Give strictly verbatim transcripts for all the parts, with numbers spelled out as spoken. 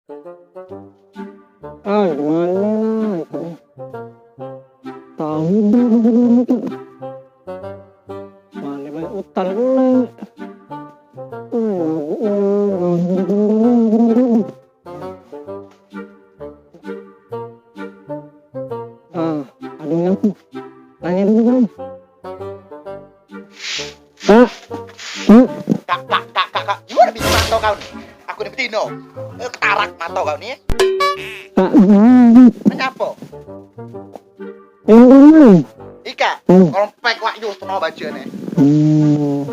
Ah, gimana lah itu? Tahu dah, dah, dah, dah. Mana banyak utang pula. Ah, ada yang aku tanya dulu, Bang. Pak, Pak, Kak, kak, kak, kak, kak. Gimana biji mato kau ni? Aku ni betino. Eh, ketarak mato kau ni. Pak, Kenapa? Ini. Ika, Hmm. Kompek wak yo seno baca ni. Hmm.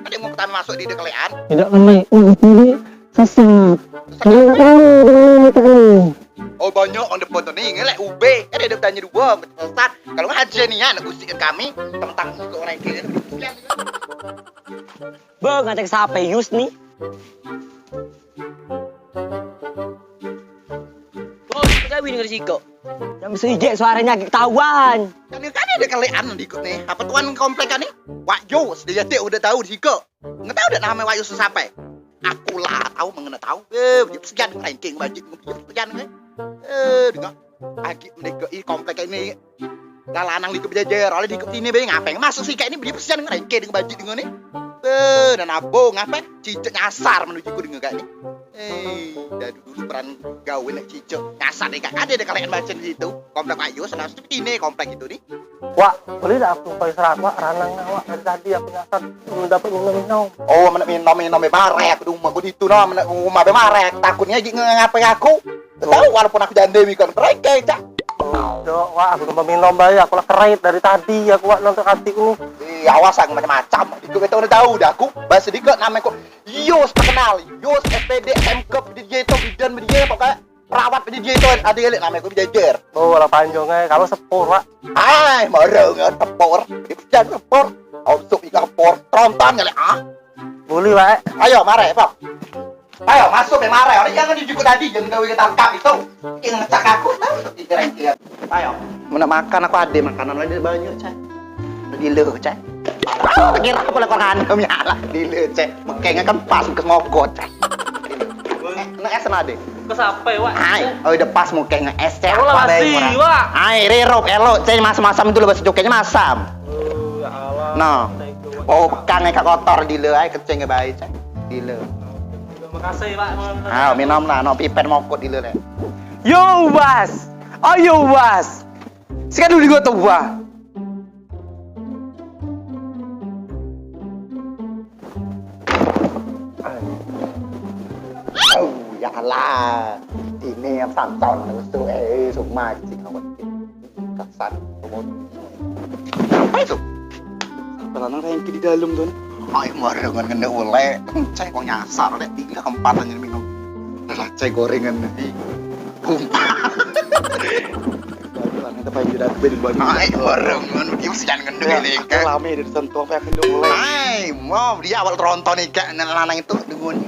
Tadi mau pertama masuk di dekelean. Tidak kena. Oh, ini sesat. Sesat. Tidak tahu, tidak tahu. Oh, banyak on the phone tu ni. Ngelek ube. Kan ada bertanya dua. Sesat. Kalau ngajar ni ya, nak usikan kami. Tentang juga orang yang kira. Bang, ada siapa Yus ni? Oh, kita kawin dengan Siko. Yang bisa ijek suaranya ketahuan. Kan dia kan ada kelean di ikut ni. Apa tuan komplek kan ni? Wak Jo, sedia dia udah tahu di Siko. Nggak tahu dah nama Wak Jo siapa. Aku lah tahu mengenai tahu. Eh, dia sekian ranking bajik dia sekian ni. Eh, dengar. Agi mereka i komplek ini lah lanang dikit bejajar, oleh dikit sini be ngape masuk sih kayak ini beli pesian ngerengke dengan baju dengan ni. Eh, dan abong ngape cicak nyasar menuju ku dengan kayak ni. Eh, dari dulu peran gawe nak cicak nyasar deh kak ada deh kalian baca di situ komplek ayo sana seperti ini komplek itu nih. Wak, boleh dak aku pakai serat wak ranang wak dari tadi aku nyasar belum dapat minum minum. Oh, mana minum minum be barek aku di rumah aku di itu no, mana rumah be barek takutnya lagi ngape aku. Tahu walaupun aku jande mi kan mereka cak. Cok, wak aku tumpah minum bae, aku lah kerait dari tadi aku wak nonton katik ni. Ih, awas aku macam-macam. Dikit kita udah tahu dah aku. Bahasa dikit nama aku Yus terkenal. Yus S P D S M K D J itu bidan dia pokoknya perawat D J itu ada elek nama aku jajar. Oh, lah panjang eh. Kalau sepur, Wak. Ai, marah dengan sepur. Dia bidan sepur. Untuk ikan sepur. Tronton kali ah. Boleh, Wak. Ayo, mare, Pak. Ayo, masuk be mare. Orang jangan dijuku tadi, jangan gawe ketangkap itu. Yang ngecak aku tahu tu kira-kira. Ayo. Mun nak makan aku ade makanan lagi banyak, cai. Gila, cai. Ah, kira aku lekor ngandam ya lah. Gila, cai. Mekeng kan pas ke ngogot, cai. Nak es ade. Ke sampai, Wak. Ai, oh udah pas mekeng es, cai. Aku lah mati, Wak. Ai, rerop elok, cai, masam-masam itu lepas jokenya masam. Oh, ya Allah. Nah. Oh, bekang ka kotor dile ai kecing ke bae cak. Dile. Makasih, Pak. Ah, minum lah, no pipet mokot dile le. Yo, Bas. Ayo, Bas. Sekarang dulu gua tuh, Bas. Oh, ya Allah. Ini yang santan itu eh semua sih kawan. Kasar. Apa itu? Apa lanang rengki di dalam tuh? Ai marengan ngene oleh. Cai kok nyasar lek tiga keempat aja minum. Lah cai gorengan nih. Kumpal. Lanang tepai juda aku beli baju. Ai marengan dia mesti jangan ngene ini kan. Lama dari sentuh apa yang ngene oleh. Ai mau dia awal tronton nih kak lanang itu dengan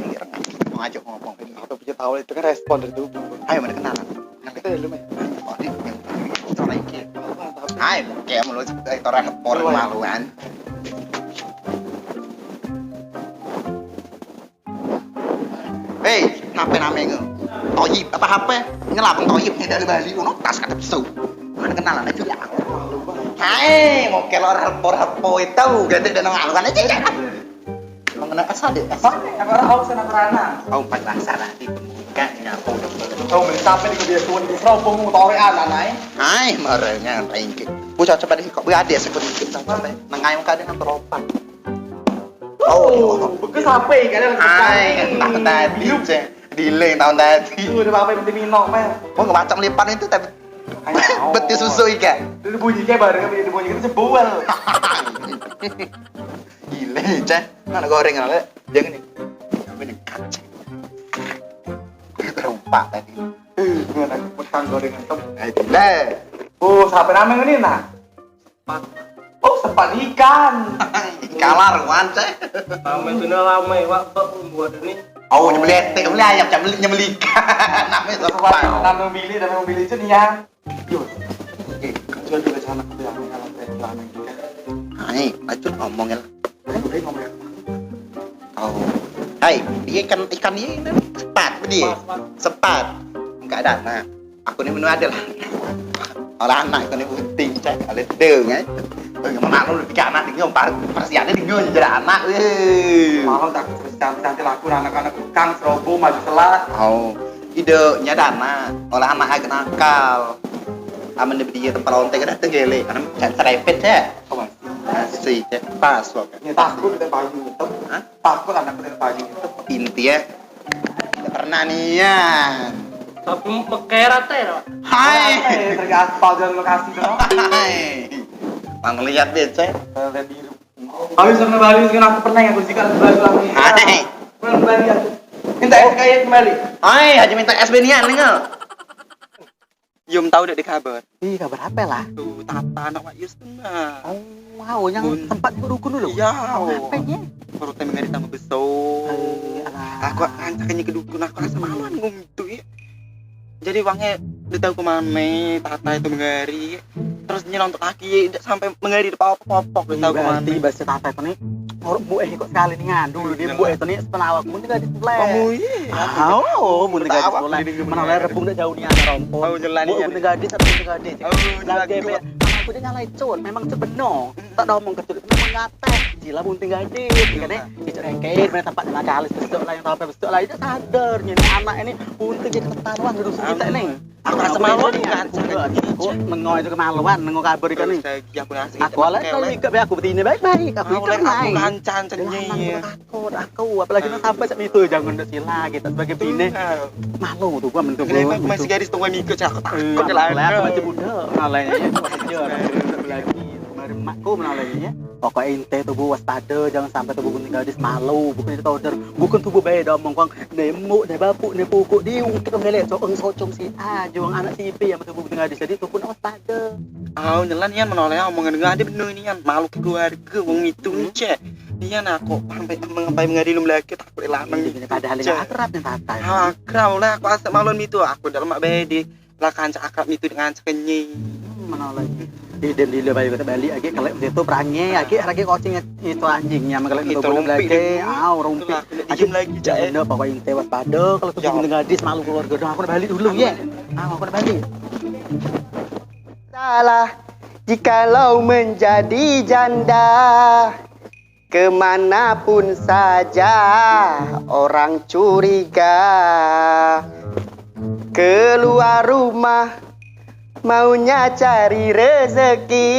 ngajak ngomong. Apa bisa tahu itu kan respon dari tubuh. Ayo mana kenalan. Nah, kita dulu, men. Oh, ini yang ini. Hai, kayak mulut eh, orang kepor maluan. Hei, kenapa namanya? Toyib apa apa? Ngelapang Toyib ni dari Bali, uno tas kata pesu. Mana kenalan aja ya. Hai, mau kelor hepor hepo itu, gede dan ngaluan aja ya. Mengenai asal deh, asal. Apa orang haus sama kerana? Kau empat bahasa lah di pembukaan ini apa udah. Kau beli sampai di kebiasaan di serobong mau tahu ya anak naik. Hai, merenya ringkit. Bocah coba deh kok berade sekut dikit sampai nengai muka dengan teropak. Oh, bekas apa ya kalian? Hai, entah tadi cek. Delay tahun tadi. Itu udah apa yang minum, men? Mau macam lipan itu tapi betis susu ikan. Dulu bunyi kayak bareng apa dibunyi itu sebuah. Gile, cah. Nak gorengan lek. Jangan ni. Apa ni kacang? Terompak tadi. Eh, dengan aku petang gorengan tu. Eh, gile. Oh, siapa nama ni nak? Oh, sepat ikan. Kalar wan cah. Lama itu dah lama ya, Pak. Pak, buat ini. Oh, nyembeli etek, nyembeli ayam, nyembeli, nyembeli ikan. Namanya sepat. Nama bilik, nama bilik itu ni ya. Yo. Eh, kan jual di sana aku yang dalam celana gitu kan. Hai, ayo ngomongin. Hai, dia ikan ikan ini sepat. Piye? Sempat. Enggak ada anak. Aku ni menu ada lah. Olah anak aku ni bunting, cak. Ada deng, eh. Oh, yang mana lu tiga anak ni, yang par-, persiannya ni, yang jadi anak, weh. Mau tak cantik-cantik laku, anak-anak kang, serobo, maju selat. Oh, ide nya ada anak. Olah anak aku nakal. Amen dia tempat lonte ke datang gele, karena jangan serepet ya. Oh, masih. Masih, cak. Pas, wak. Ya, takut kita payu. Hah? Takut anak kena payu. Inti ya. Tidak pernah nian. Tapi mau pakai rata ya, Pak? Hai. Eh, pergi aspal jalan lokasi tuh. Hai. Mang lihat deh, cek. Rada biru. Habis sama Bali, kan aku pernah ya, aku sikat Bali lama. Hai. Pernah Bali aku. Minta es kaya kembali. Hai, Haji minta es benian, dengar. Yum, tau dak di kabar? Ih, kabar apa lah? Tuh, Tata anak Wak Yus tu nah. Oh, wow, yang Bun- tempat dukun dulu? Iya. Oh, apa nya? Perutnya menjadi tambah besar. Eh, alah. Aku rancaknya ke dukun, aku rasa malu ngomong itu ya. Jadi uangnya dia tahu ke mana, Tata itu mengari. Terus dia nonton lagi, tidak sampai mengari depan apa-apa, dia tahu ke mana. Berarti bahasa Tata itu nih, orang buat kok sekali nih, dulu dia buat itu nih, setelah awak mungkin gak di sebelah. Oh, iya. Ah, oh, mungkin gak di sebelah. Mana lah rebung dak jauh nih, anak rompong. Oh, jelas. Buat mungkin gak di, tapi mungkin gak di. Oh, jelas. Aku dia nyalai cut, memang cut bener. Tak ada omong ke cut, memang nyata. Gila bunting gadis, kan, eh? Cicak rengkeh, main tempat dengan kalis besok lah, yang tape besok lah, itu sadar, ini anak ini bunting jadi ketan wah, ngurus kita nih. Aku rasa malu kan. Aku nengok itu kemaluan, nengok kabur ikan nih. Aku alat kalau ikut aku betine baik-baik, aku ikut aku naik. Kancan cenyi. Takut aku, apalagi nak sampai sak itu, jangan ndak sila kita sebagai bini. Malu tuh gua mentu. Kenapa masih gadis tuh gua mikir cak aku takut lah. Aku masih muda, malah ya, wajar. Lagi kemarin makku malah ya. Pokoknya ente tuh bu waspada, jangan sampai tuh bu bunting gadis malu, bukan itu order, bukan tuh bu beda omong kong, nembok deh bapuk, nembok kok diungkit dong gelek, socong socong si A, juang anak si B yang tuh bu bunting gadis, jadi tuh pun waspada. Au nyelan nian menoleh omongan dengan ade bener nian, malu ke keluarga wong itu cek. Nian aku sampai mengampai mengadi lum lagi takut lanang. Ini padahal ini akrab nih Tata. Akrab lah aku asal malu itu aku dalam mak bedi. Lah kanca akrab itu dengan kanca kenyi. Menoleh. Di dan di lebay kita balik lagi kalau itu perangai lagi harga kucing itu anjingnya kalau itu rumpik lagi. Au rumpik. Aja lagi jangan pokoknya ente waspada kalau tuh bunting gadis malu keluarga dong aku balik dulu ya. Ah aku balik. Salah jikalau menjadi janda, kemanapun saja orang curiga. Keluar rumah maunya cari rezeki,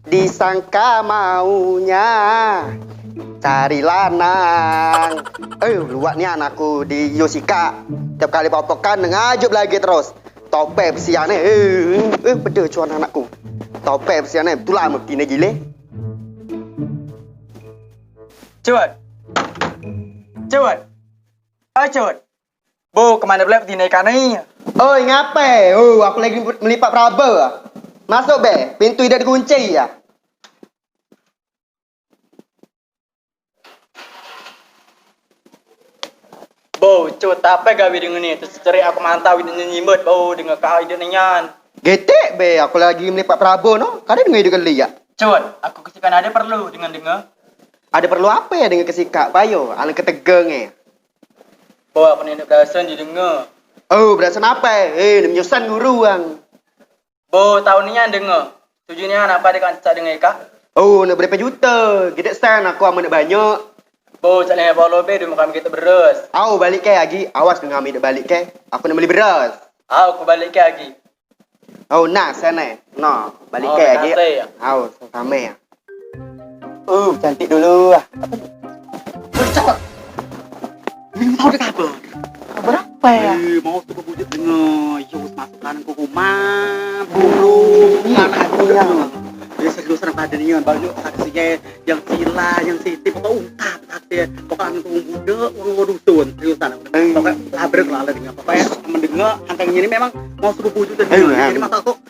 disangka maunya cari lanang. Eh, luak ni anakku di Yosika. Tiap kali popokan ngajuk lagi terus. Tope besiane. Eh, eh, pede cuan anakku. Tope besiane, betulan mesti ne gile. Cut. Cut. Oi, Cut. Bo, kemana pula betine ikan ni? Oi, ngape? Oh, aku lagi melipat peraba. Masuk be, pintu idak dikunci ya. Bo, Cut, ape gawe dengan ni? Terus cerik aku mantau ide nyimbet, bo, dengan kau ide nian. Getek be, aku lagi melipat peraba no. Kada dengar ide kali ya. Cut, aku kesikan ada perlu dengan dengar. Ada perlu apa ya dengan kesikak? Payo, alang ketegang eh. Bo, aku ni nak berasan didengar. Oh, berasan apa? Eh, nak menyusan guru ang. Bo, tahu nian dengar. Tujuh nian apa dia kan cak dengar ikak? Oh, nak berapa juta? Gede san aku amun nak banyak. Bo, cak lima puluh be dulu kami kita beres. Au, balik ke lagi. Awas kau ngambil balik ke. Aku nak beli beras. Au, aku balik ke lagi. Oh, nah, sana. No, balik ke lagi. Au, sama ya. Oh, cantik dulu ah. Apa? Woi, cakap. Ini tahu ada kabar. Kabar apa ya? Eh, mau tuh kebujut dengan Yus masuk kanan ke rumah. Burung. Iya, anak aku iya. Ya, serius orang pada ni, banyak saksi ya. Yang sila, yang siti, pokok ungkap saksi. Pokok anu tu budak, orang dusun, seriusan. Eh. Pokok labrak lah, ada dengar. Pokoknya mendengar, angkangnya ini memang mau suruh wujud dan eh, ini masa kok,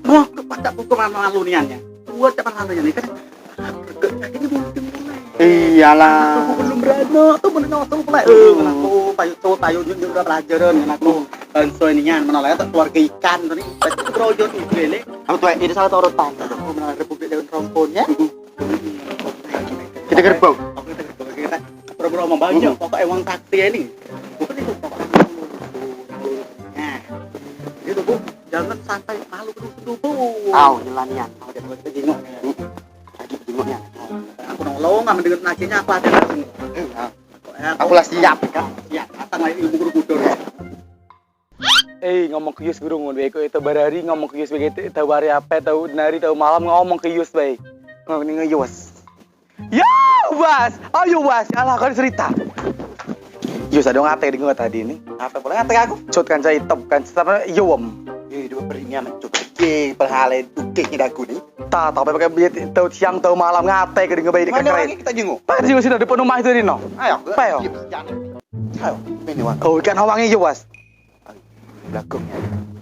wah, kok pacak buka malu niannya. Buat cepat lalu ini kan. Ini bunting mulai. Iyalah. Aku belum berani, tuh belum nonton mulai. Eh, aku payu tuh, payu nyunyuk udah pelajaran, kan aku. Banso ini kan, menolak tak keluarga ikan tadi. Pasti keroyok itu ini. Aku tuh ini salah torotan. Aku menolak Republik Daun Rompon ya. Kita gerbau. Kita gerbau, kita. Pura-pura mau banyak, pokoknya uang taksi ini. Bukan itu, pokoknya Jangan santai, malu ke dusun tubuh. Au, nyelanian. Au, jangan kita jenguk. Hmm. Lagi jenguknya. Aku nolong, amen dengan nakinya aku ada. Au. Aku lah siap, kan? Siap, datang lagi ibu guru kudur. Eh, ngomong ke Yus guru ngono, beko itu barari ngomong ke Yus begitu, tahu hari apa, tahu hari, tahu malam ngomong ke Yus bae. Ngomong ke Yus. Yo, Was. Ayo, Was. Alah, kau cerita. Yus, ada ngate dengan tadi ni. Apa boleh ngate aku? Cut kan saya itep kan, sama Yom. Eh, dua beringan cut. Eh, perhale tukiknya dagu ni. Tak, tak pakai biar tahu siang, tahu malam ngate ke dengan baik dekat Mana kerai. Lagi kita jenguk? Pak jenguk sini depan rumah itu ni no. Ayo, Pak, yo. Ayo, ini wan. Oh, ikan awangnya yo, Was. Belakang.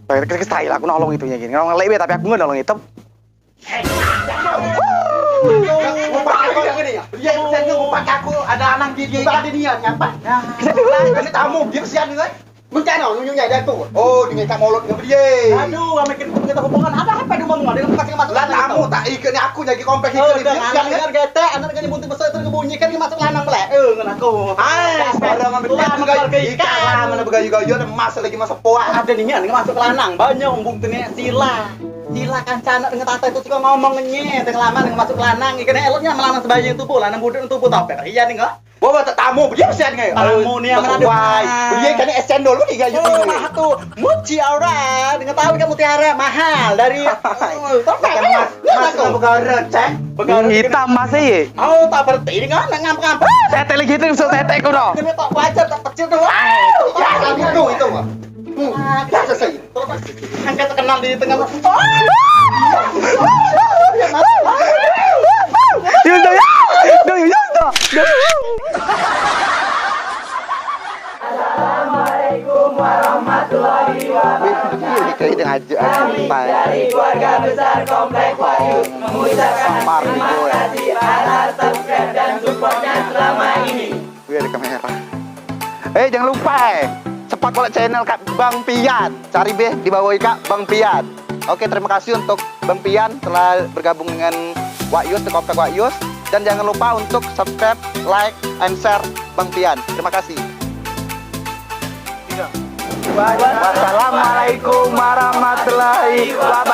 Pakai ke style aku nolong itu ya gini. Nolong lebe tapi aku nggak nolong itu. Dia saya ngupak aku ada anak di dia ada niat ngapa? Kami tamu dia sian ni. Mencana nunjuk nyai datuk. Oh, dengan tak molot ke dia. Aduh, ame kena kita hubungan. Ada apa di rumah ada lepas masuk. Lah tamu tak ikut ni aku jadi kompleks ikut ni. Sian kan. Kata anak dengan buntu besar tu bunyi kan masuk lanang belak. Eh, dengan aku. Hai, sekarang ambil ikan mana begayu-gayu ada emas lagi masuk puas. Ada niat dengan masuk lanang. Banyak buntu ni sila. Sila kancana dengan tata itu suka ngomong ngenyeh, tengah lama dengan masuk lanang, ikan eloknya melanang sebayi tubuh, lanang budek tubuh topet. Iya nih enggak? Bawa tak tamu, dia sian ngai. Tamu ni yang mana ada. Dia kan es cendol ni gayu. Oh, tu. Muci aura, dengan tahu kan mutiara mahal dari topet. Mas, mas, bukan receh. Hitam mas eh. Oh, tak berarti ini kan nak ngampak-ngampak. Tetek lagi tu, so tetek kau dah. Kena tak wajar, tak kecil tu. Ya, itu, itu. Hmm, ya selesai. Angkat terkenal di tengah. Yus, dah, Yus, dah, Yus, dah. Assalamualaikum warahmatullahi wabarakatuh. Wih, kayak dia ngajak. Kami dari keluarga besar Komplek Wahyu mengucapkan terima kasih atas subscribe dan supportnya selama ini. Wih, ada kamera. Eh, jangan lupa eh, cepat kalau channel Kak Bang Pian. Cari deh di bawah Kak Bang Pian. Oke, terima kasih untuk Bang Pian telah bergabung dengan Wak Yus, di Komplek Wak Yus. Dan jangan lupa untuk subscribe, like, and share Bang Pian. Terima kasih. Wassalamualaikum warahmatullahi wabarakatuh.